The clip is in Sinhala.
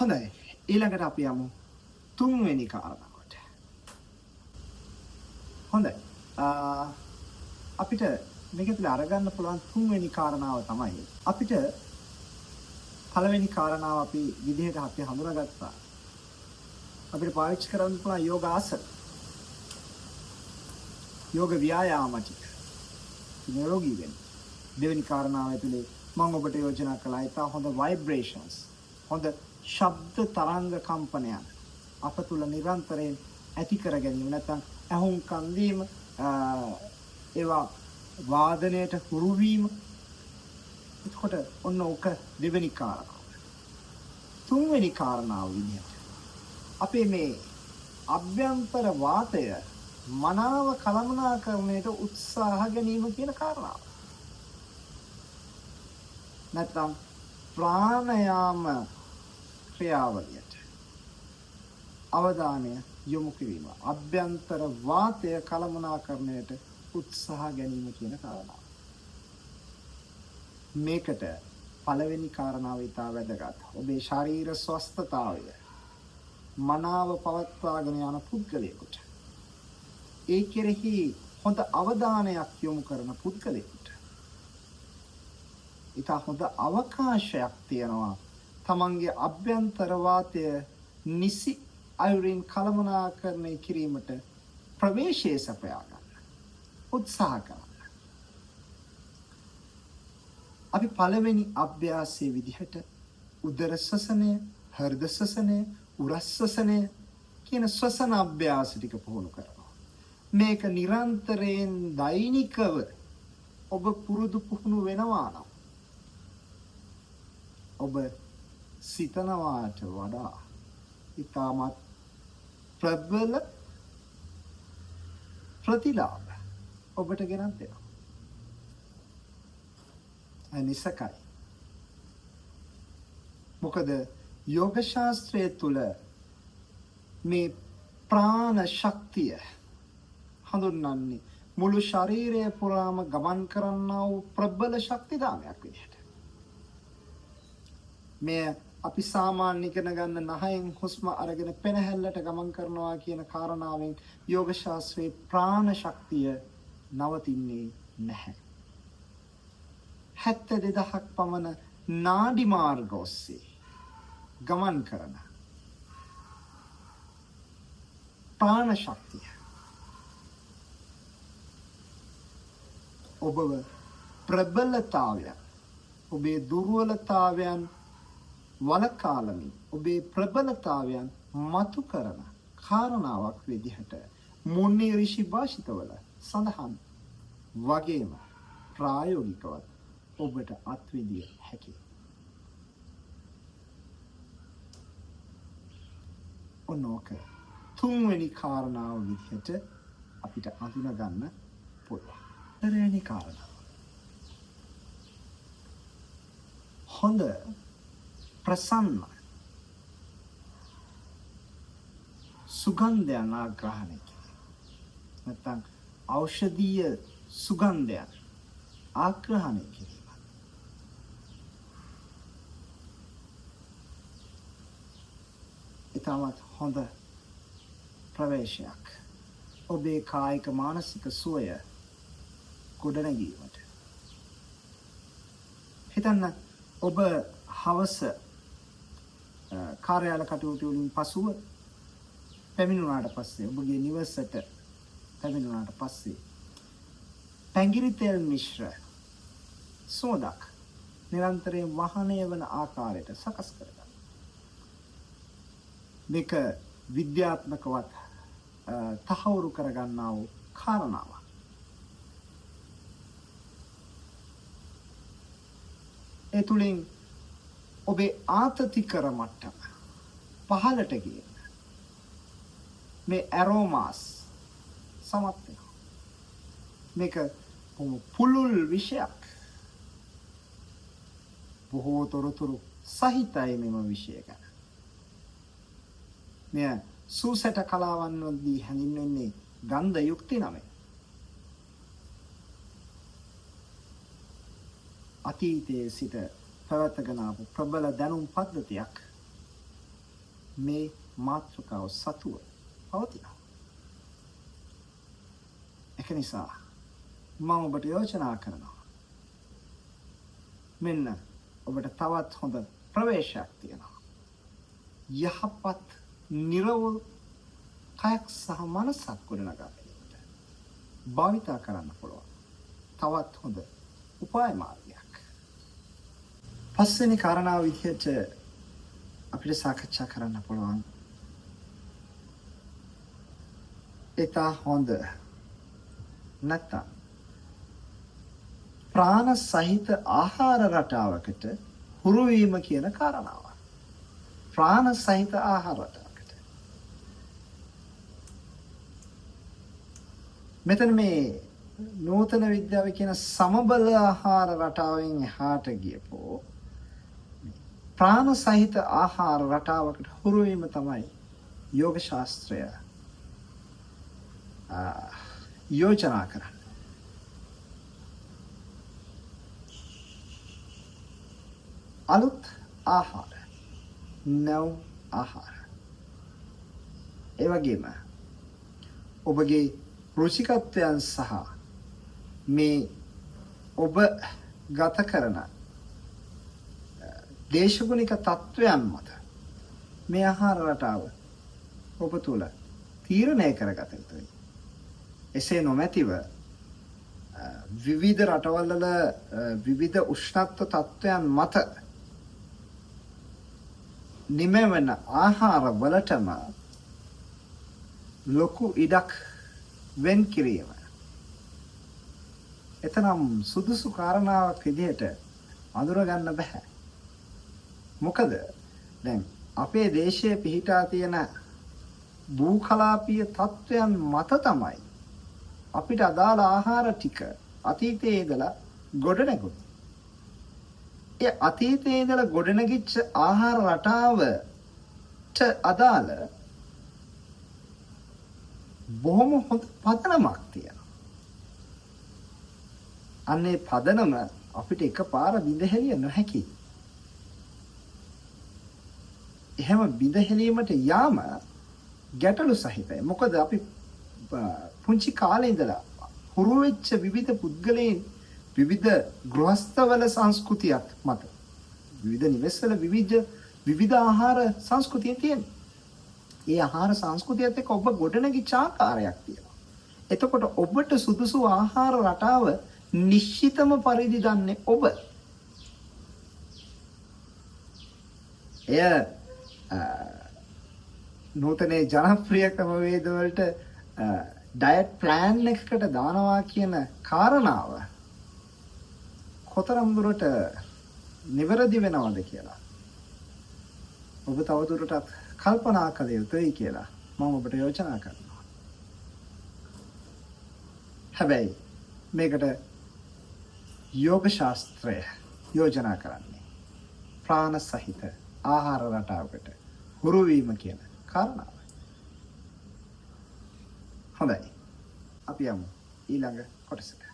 හොඳයි, ඊළඟට අපි යමු තුන්වෙනි කාරණාවට. හොඳයි, අපිට මේක තුළ අරගන්න පුළුවන් තුන්වෙනි කාරණාව තමයි අපිට පළවෙනි කාරණාව අපි විදිහට අපි හඳුනාගත්තා. අපිට පාවිච්චි කරන්න පුළුවන් යෝග ආසන, යෝග ව්‍යායාම ටික නිරෝගී වෙන්න. දෙවෙනි කාරණාව ඇතුලේ මම ඔබට යෝජනා කළා ඉතා හොඳ වයිබ්‍රේෂන්ස්, හොඳ ශබ්ද තරංග කම්පනයන් අප තුළ නිරන්තරයෙන් ඇති කර ගැනීම, නැත්නම් ඇහුම්කන් දීම, ඒවා වාදනයට හුරු වීම. එතකොට ඔන්න ඕක දෙවෙනි කාරණාව. තුන්වෙනි කාරණාව විදිහට අපේ මේ අභ්‍යන්තර වාතය මනාව කළමනාකරණයට උත්සාහ ගැනීම කියන කාරණාව. නැත්නම් ප්‍රාණයාම ක්‍රියාවලියට අවධානය යොමු කිරීම, අභ්‍යන්තර වාතය කළමනාකරණයට උත්සාහ ගැනීම කියන කාරණාව. මේකට පළවෙනි කාරණාව ඉතා වැදගත්. ඔබේ ශරීර ස්වස්ථතාවය මනාව පවත්වාගෙන යන පුද්ගලයෙකුට, ඒ කෙරෙහි හොඳ අවධානයක් යොමු කරන පුද්ගලයෙකුට ඉතා හොඳ අවකාශයක් තියෙනවා තමන්ගේ අභ්‍යන්තර වාතය නිසි අයුරින් කළමනාකරණය කිරීමට ප්‍රවේශය සපයා ගන්න උත්සාහ කරන්න. අපි පළවෙනි අභ්‍යාසයේ විදිහට උදර ශ්වසනය, හෘද ශ්වසනය, උරස් ශ්වසනය කියන ශ්වසන අභ්‍යාස ටික පුහුණු කරනවා. මේක නිරන්තරයෙන් දෛනිකව ඔබ පුරුදු පුහුණු වෙනවා නම් ඔබ සිතනවාට වඩා ඉතාමත් ප්‍රබල ප්‍රතිලාභ ඔබට ගෙනත් දෙනවා. නිසකයි. මොකද යෝග ශාස්ත්‍රය තුළ මේ ප්‍රාණ ශක්තිය හඳුන්වන්නේ මුළු ශරීරය පුරාම ගමන් කරන්නා වූ ප්‍රබල ශක්ති දානයක් විදිහට. මෙය අපි සාමාන්‍ය ඉගෙන ගන්න නහයෙන් හුස්ම අරගෙන පෙනහැල්ලට ගමන් කරනවා කියන කාරණාවෙන් යෝග ශාස්ත්‍රයේ ප්‍රාණ ශක්තිය නවතින්නේ නැහැ. 72,000ක් පමණ නාඩි මාර්ග ඔස්සේ ගමන් කරන ප්‍රාණ ශක්තිය ඔබව ප්‍රබලතාවයන්, ඔබේ දුර්වලතාවයන් වළකාලමින් ඔබේ ප්‍රබලතාවයන් මතු කරන කාරණාවක් විදිහට මුනි ඍෂි භාෂිතවල සඳහන් වගේම ප්‍රායෝගිකවත් ඔබට අත්විඳිය හැකියි. ඔන්න ඕක තුන්වෙනි කාරණාව විදිහට අපිට අඳුන ගන්න පුළුවන්. හතරවෙනි කාරණාව. හොඳ ප්‍රසන්න සුගන්ධයන් ආග්‍රහණය කිරීම. නැත්නම් ඖෂධීය සුගන්ධයන් ආග්‍රහණය කිරීම. ඉතාමත් හොඳ ප්‍රවේශයක් ඔබේ කායික මානසික සුවය ගොඩනැගීමට. හිතන්න ඔබ හවස කාර්යාල කටයුතු වලින් පසුව පැමිණුණාට පස්සේ, ඔබගේ නිවසට පැමිණුණාට පස්සේ පැංගිරි තෙල් මිශ්‍ර සුවඳක් නිරන්තරයෙන් වහනය වන ආකාරයට සකස් කරගන්න. මේක විද්‍යාත්මකවත් තහවුරු කරගන්නා වූ කාරණාවක්. ඒ තුලින් ඔබේ ආතතිකර මට්ටම පහළට ගේන්න මේ ඇරෝමාස් සමත් වෙනවා. මේක බොහොම පුළුල් විෂයක්. බොහෝ තොරතුරු සහිතයි මෙම විෂය ගැන. මෙය සූසැට කලාවන් වලදී හැඳින්වෙන්නේ ගන්ධ යුක්ති නමෙන්. අතීතයේ සිට පැවැත්ගෙන ආපු ප්‍රබල දැනුම් පද්ධතියක් මේ මාතෘකාව සතුව පවතිනවා. ඒක නිසා මම ඔබට යෝජනා කරනවා. මෙන්න ඔබට තවත් හොඳ ප්‍රවේශයක් තියෙනවා. යහපත් නිරවුල් කයක් සහ මනසක් ගොඩනගා ගැනීමට භාවිතා කරන්න පුළුවන් තවත් හොඳ උපාය මාර්ගයක්. පස්වෙනි කාරණාව විදිහට අපිට සාකච්ඡා කරන්න පුළුවන් ඉතා හොඳ නැත්තම් ප්‍රාණ සහිත ආහාර රටාවකට හුරු වීම කියන කාරණාව. ප්‍රාණ සහිත ආහාර රටාවකට. මෙතන මේ නූතන විද්‍යාව කියන සමබල ආහාර රටාවෙන් එහාට ගියපෝ ප්‍රාණ සහිත ආහාර රටාවකට හුරු වීම තමයි යෝග ශාස්ත්‍රය යෝජනා කරන්නේ. අලුත් ආහාර, නව ආහාර. ඒ වගේම ඔබගේ රුචිකත්වයන් සහ මේ ඔබ ගත කරන දේශගුණික තත්ත්වයන් මත මේ ආහාර රටාව ඔබ තුළ තීරණය කරගත යුතුයි. එසේ නොමැතිව විවිධ රටවල් වල විවිධ උෂ්ණත්ව තත්ත්වයන් මත නිමවන ආහාර වලටම ලොකු ඉඩක් වෙන් කිරීම එතරම් සුදුසු කාරණාවක් විදිහට අඳුරගන්න බැහැ. මොකද දැන් අපේ දේශයේ පිහිටා තියෙන භූකලාපීය තත්ත්වයන් මත තමයි අපිට අදාළ ආහාර ටික අතීතයේ ඉඳලා ගොඩනැගුණේ. ඒ අතීතයේ ඉඳලා ගොඩනැගිච්ච ආහාර රටාවට අදාළ බොහොම හොඳ පදනමක් තියෙනවා. අන්න ඒ පදනම අපිට එකපාර බිඳ හෙළිය නොහැකි. එහෙම බිඳ හෙලීමට යාම ගැටලු සහිතයි. මොකද අපි පුංචි කාලේ ඉඳලා හුරු වෙච්ච විවිධ පුද්ගලයන් විවිධ ගෘහස්ථවල සංස්කෘතියක් මත විවිධ නිවෙස්වල විවිධ ආහාර සංස්කෘතිය තියෙනවා. ඒ ආහාර සංස්කෘතියත් එක්ක ඔබ ගොඩනැගිච්ච ආකාරයක් තියෙනවා. එතකොට ඔබට සුදුසු ආහාර රටාව නිශ්චිතම පරිදි දන්නේ ඔබ. එය නූතන ජනප්‍රිය ක්‍රමවේද වලට ඩයට් ප්ලෑන් එකකට දානවා කියන කාරණාව කොතරම් දුරට නිවැරදි වෙනවද කියලා ඔබ තවදුරටත් කල්පනා කළ යුතුයි කියලා මම ඔබට යෝජනා කරනවා. හැබැයි මේකට යෝග ශාස්ත්‍රය යෝජනා කරන්නේ ප්‍රාණ සහිත ආහාර රටාවකට හුරු වීම කියන කාරණාවයි. හොඳයි. අපි යමු ඊළඟ කොටසට.